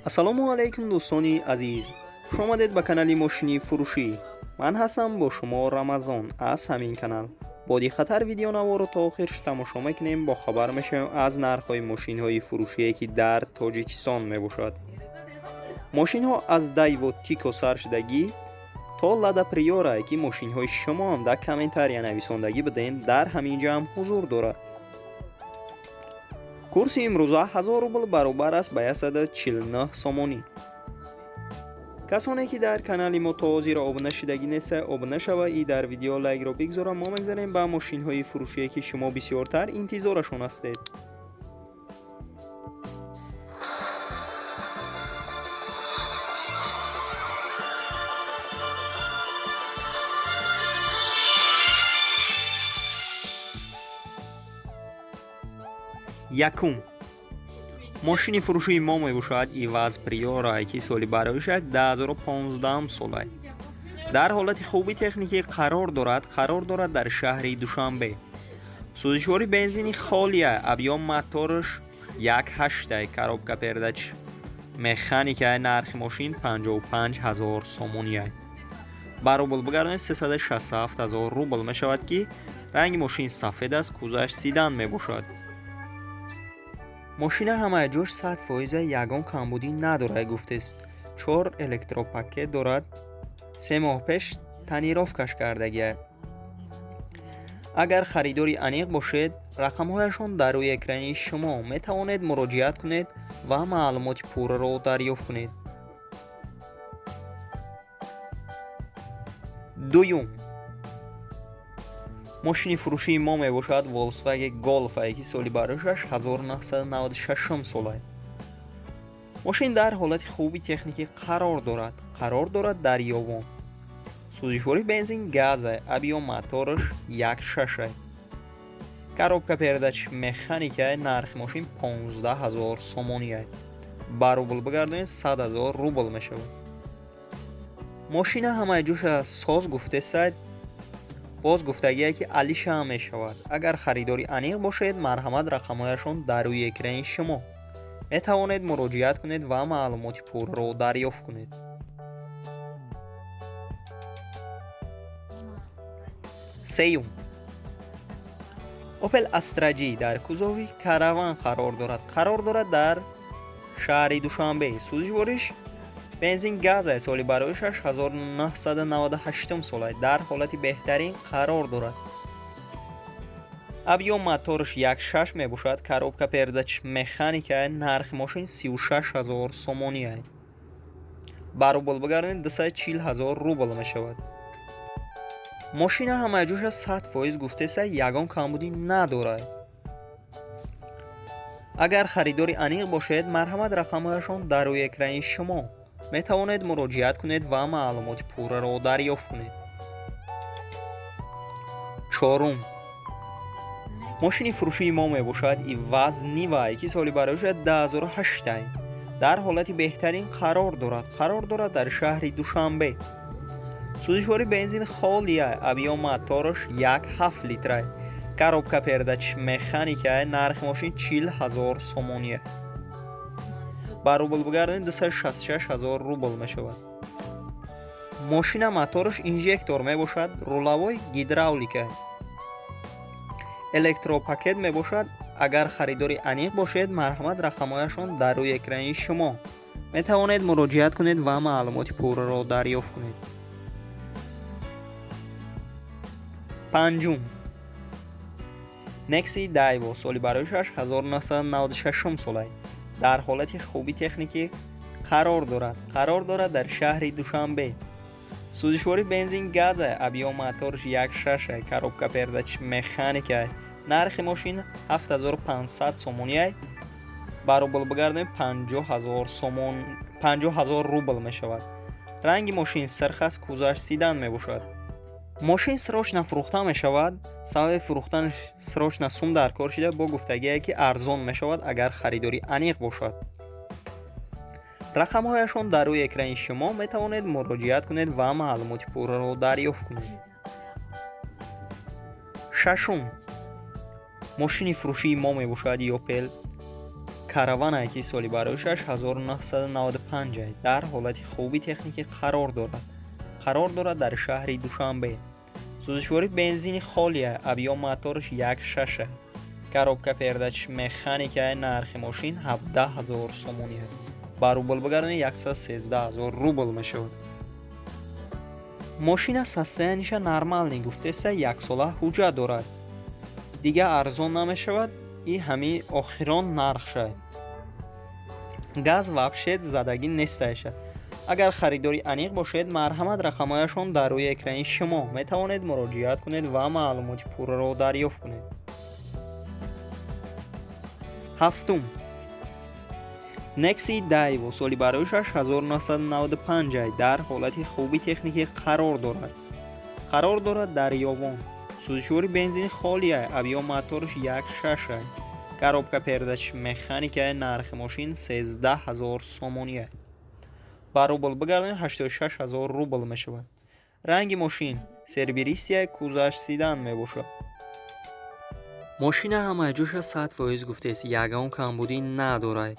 Ассалому алайкум, дӯстони азиз, хушомадед ба канали мошини фурӯшӣ. Ман ҳастам бо шумо Рамазон аз ҳамин канал. Бо диққаттар видеонаворо то охирш тамошо мекунем, бохабар мешавем аз нархҳои мошинҳои фурӯшие, ки дар Тоҷикистон мебошад. Мошинҳо аз Дайво Тико сар шудагӣ то Лада Приора, ки мошинҳои шумоам дар комментария нависондагӣ будем, дар ҳамин ҷамъ ҳузур дорад. Курси имрӯза 1000 рубл баробар аст ба 149 сомонӣ. Касоне ки дар канали мо то ҳозир обуна шудагӣ неста, обуна шава и дар видео лайкро бигзора. Мо мегзарем ба мошинҳои фурӯшие, ки шумо бисёртар интизорашон ҳастед. Якум мошини фурӯшии мо мебошад Иваз Приора, ки соли бароишаш 2015 сола, дар ҳолати хуби техникӣ қарор дорад. Қарор дорад дар шаҳри Душанбе. Сӯзишвори бензини холия, объём мотораш 1,8, коробка передач механика. Нархи мошин 55 ҳазор сомония. Ба рубл бигардонед, 367 ҳазор рубл мешавад, ки ранги мошин сафед аст, кузаш седан мебошад. Мошина ҳамаи ҷош 100%, ягон камбудӣ надорад, гуфтест. Чор электропакет дорад, 3 моҳ пеш тонировкаш кардагия. Агар харидори аниқ бошед, рақамҳояшон дар рӯи экрани шумо, метавонед муроҷиат кунед ва маълумоти пурраро дарёфт кунед. Дуюм мошини фурӯшии мо мебошад Volkswagen Golf, ки соли бароишаш 1996 сола. Мошин дар ҳолати хуби техникӣ қарор дорад. Қарор дорад дар Ёвон. Сӯзишвори бензин газа, объём мотораш 1,6, коробка передач механика. Нархи мошин 15 ҳазор сомония. Ба рубл бигардонед, 100 ҳазор рубл мешавад. Мошина ҳамаи ҷоша соз гуфтесад, боз гуфтагие, ки алиша ҳам мешавад. Агар харидори аниқ бошед, марҳамат, рақамҳояшон дар рӯи экрани шумо, метавонед муроҷиат кунед ва маълумоти пурраро дарёфт кунед. Сеюм Opel Astra J дар кузови Караван қарор дорад. Қарор дорад дар шаҳри Душанбе. Сӯзишвориш бензин газа, соли бароишаш 1998 сола, дар ҳолати беҳтарин қарор дорад. Объём мотораш 1,6 мебошад, коробка передач механика. Нархи мошин 36 ҳазор сомония. Ба рубл бигардонед, 240 ҳазор рубл мешавад. Мошина ҳамаи ҷоша 100% гуфтеса, ягон камбудӣ надорад. Агар харидори аниқ бошед, марҳамат, рақамҳояшон дар рӯи экрани шумо, метавонед муроҷиат кунед ва маълумоти пурраро дарёфт кунед. Чорум мошини фурӯшии мо мебошад Иваз Нива, ки соли бароиша 2008, дар ҳолати беҳтарин қарор дорад. Қарор дорад дар шаҳри Душанбе. Сӯзишвори бензин холия, объём мотораш 1,7 литра, коробка передач механика. Нархи мошин 40 ҳазор сомония. Ба рубл бигардонед, 266 ҳазор рубл мешавад. Мошина мотораш инжектор мебошад, рулевой гидравлика, электропакет мебошад. Агар харидори аниқ бошед, марҳамат, рақамҳояшон дар рӯи экрани шумо, метавонед муроҷиат кунед ва маълумоти пурраро дарёфт кунед. Панҷум Некси Дайво, соли бароишаш 1996 сола, дар ҳолати хуби техникӣ қарор дорад. Қарор дорад дар шаҳри Душанбе. Сӯзишвори бензин газа, объём мотораш 1,6, коробка передач механика. Нархи мошин 7500 сомония. Ба рубл бигардонем, 50 ҳазор сомон, 50 ҳазор рубл мешавад. Ранги мошин сирх аст, кузаш седан мебошад. Мошин срочно фурӯхта мешавад. Сабаби фурӯхтанаш срочно сум дар кор шида, бо гуфтагие, ки арзон мешавад, агар харидори аниқ бошад. Рақамҳояшон дар рӯи экрани шумо, метавонед муроҷиат кунед ва маълумоти пурраро дарёфт кунед. Шашум мошини фурӯшии мо мебошад Opel Караване, ки соли бароишаш 1995, дар ҳолати хуби техникӣ қарор дорад. Қарор дорад дар шаҳри Душанбе. Сӯзишворӣ бензини холия, объём мотораш 1,6, коробка передач механика. Нархи мошин 17 000 сомонӣ. Ба рубл бигардонед, 113 000 рубл мешавад. Мошина состояние ша нормальный гуфтеста, яксола ҳуҷҷат дорад. Дига арзон намешавад, и ҳамин охирон нархша. Газ вообще задагӣ нестаеша. Агар харидори аниқ бошед, марҳамат, рақамҳояшон дар рӯи экрани шумо, метавонед муроҷиат кунед ва маълумоти пурраро дарёфт кунед. Ҳафтум, Некси Дайво, соли бароишаш 1995, дар ҳолати хуби техникӣ қарор дорад. Қарор дорад дар Ёвон. Сӯзишвори бензини холия, объём мотораш 1,6, коробка передач механика. Нархи мошин 13 000 сомонӣ. Ба рубл бигардонед, 86 000 рубл мешавад. Ранги мошин серебристый, кузоваш седан мебошад. Мошина ҳамаи ҷоша 100% гуфтест, ягон камбудӣ надорад.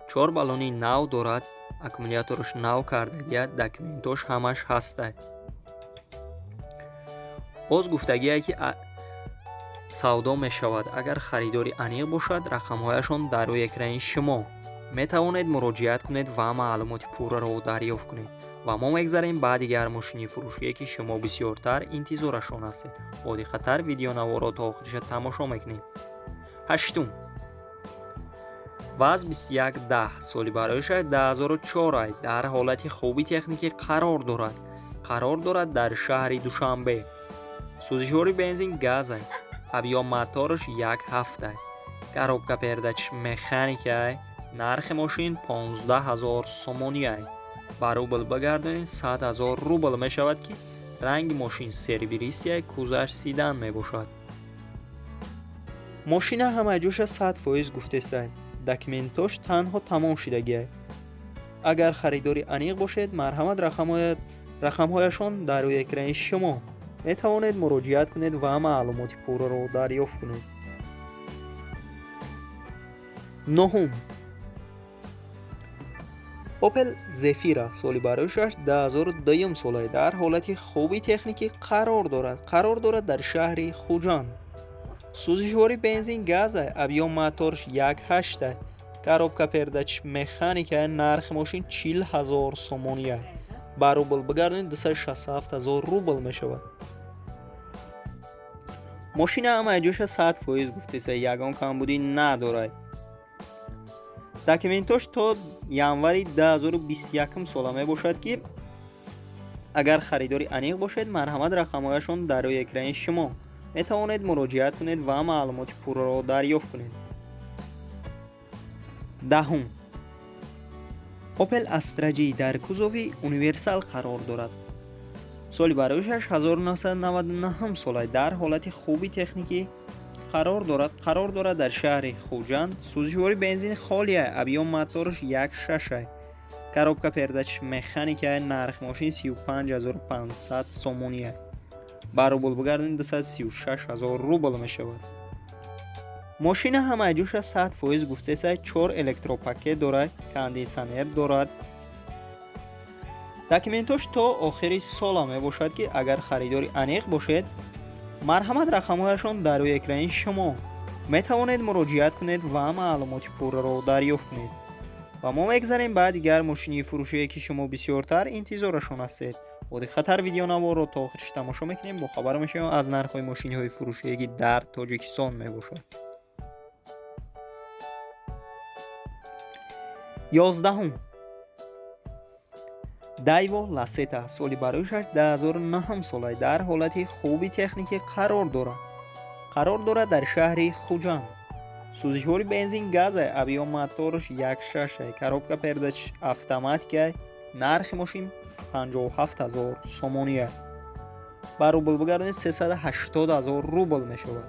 Чор баллони нав дорад, аккумулятораш нав кардагия, документош ҳамаш ҳастай. Боз гуфтагие, ки савдо мешавад. Агар харидори аниқ бошад, рақамҳояшон дар рӯи экрани шумо, метавонед муроҷиат кунед ва маълумоти пурраро дарёфт кунед. Ва мо мегзарем ба дигар мошини фурӯшие, ки шумо бисёртар интизорашон ҳастед. Бо диққаттар видеонаворо то охириша тамошо мекунем. Ҳаштум, ВАЗ 2110, соли бароиша 2004, дар ҳолати хуби техникӣ қарор дорад. Қарор дорад дар шаҳри Душанбе. Сӯзишвори бензин газай, объём мотораш 1,7, коробка передач механикай. Нархи мошин 15 000 сомониай. Ба рубл бигардонед, 100 000 рубл мешавад, ки ранги мошин серебристый, кузоваш седан мебошад. Мошина ҳама ҷоша 100% гуфтесай, документош танҳо тамом шудагиай. Агар харидори аниқ бошед, марҳамат, рақамҳояшон дар рӯи экрани шумо, метавонед муроҷиат кунед ва маълумоти пурраро дарёфт кунед. Нуҳум, Опел Зефира, соли бароишаш 2002 солае, дар ҳолати хуби техникӣ қарор дорад. Қарор дорад дар шаҳри Хуҷанд. Сӯзишвори бензин газай, объём моторш 1,8, коробка передач механика. Нархи мошин 40 000 сомония. Ба рубл бигардонед, 267 000 рубл мешавад. Мошина ҳамаи ҷоша 100% гуфтеса, ягон камбудӣ надорад. Документош то январи 2021 сола мебошад, ки агар харидори аниқ бошед, марҳамат, рақамҳояшон дар рӯи экрани шумо, метавонед муроҷиат кунед ва маълумоти пурраро дарёфт кунед. Даҳум, Опел Астра Ҷи, дар кузови универсал қарор дорад. Соли бароишаш 1999 сола, дар ҳолати хуби техникӣ қарор дорад. Қарор дорад дар шаҳри Хуҷанд. Сӯзишвори бензини холия, объём мотораш 1,6, коробка передач механика. Нархи мошин 35 500 сомония. Ба рубл бигардонед, 236 000 рубл мешавад. Мошина ҳамаи ҷоша 100% гуфтеса, чор электропакет дорад, кондитсионер дорад. Документош то охири сола мебошад, ки агар харидори аниқ бошед, марҳамат, рақамҳояшон дар рӯи экрани шумо, метавонед муроҷиат кунед ва маълумоти пурраро дарёфт кунед. Ва мо мегзарем ба дигар мошини фурӯшие, ки шумо бисёртар интизорашон ҳастед. Бо диққаттар видеонаворро то охириш тамошо мекунем, бохабар мешавем аз нархҳои мошиниҳои фурӯшие, ки дар Тоҷикистон мебошад. 11-ум, Дайво Ласета, соли бароишаш 2009 сола, дар ҳолати хуби техникӣ қарор дорад. Қарор дорад дар шаҳри Хуҷанд. Сӯзишвори бензин газай, объём мотораш 1,6, коробка передач автоматикай. Нархи мошин 57 000 сомония. Ба рубл бигардонед, 380 000 рубл мешавад.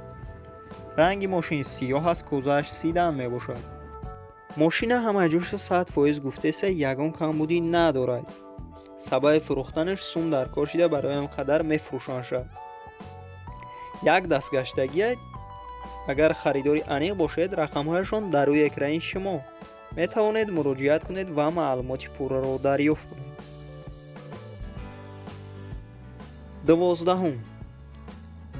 Ранги мошин сиёҳ аст, кузоваш седан мебошад. Мошина ҳама ҷоша 100% гуфтеса, ягон камбудӣ надорад. Сабаби фурӯхтанаш сум дар кор шида, барои он қадар мефурӯшанд. Як дастгаштагия. Агар харидори аниқ бошед, рақамҳояшон дар рӯи экрани шумо. Метавонед муроҷиат кунед ва маълумоти пурраро дарёфт кунед. 12-ум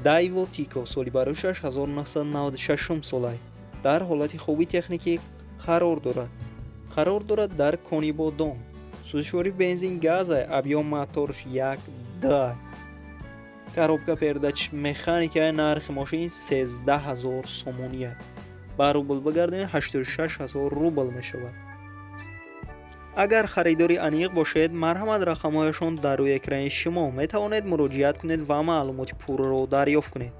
Дайво Тико соли барои 1996 солай. Дар ҳолати хуби техникӣ қарор дорад. Қарор дорад дар Конибодом. Сӯзишворӣ бензин газай, объём моторш 1,2. Коробка передач механика. Нархи мошин 13 000 сомонӣ. Ба рубл бигардонед, 86 000 рубл мешавад. Агар харидори аниқ бошед, марҳамат, рақамҳояшон дар рӯи экрани шумо. Метавонед муроҷиат кунед ва маълумоти пурраро дарёфт кунед.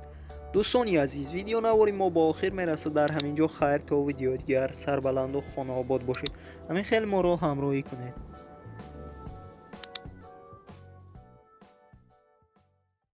Дӯстони азиз, видеонавори мо ба охир мерасад дар ҳамин ҷо. Хайр, то видеои дигар, сарбаланду хонаобод бошед. Ҳамин хел моро ҳамроҳӣ кунед.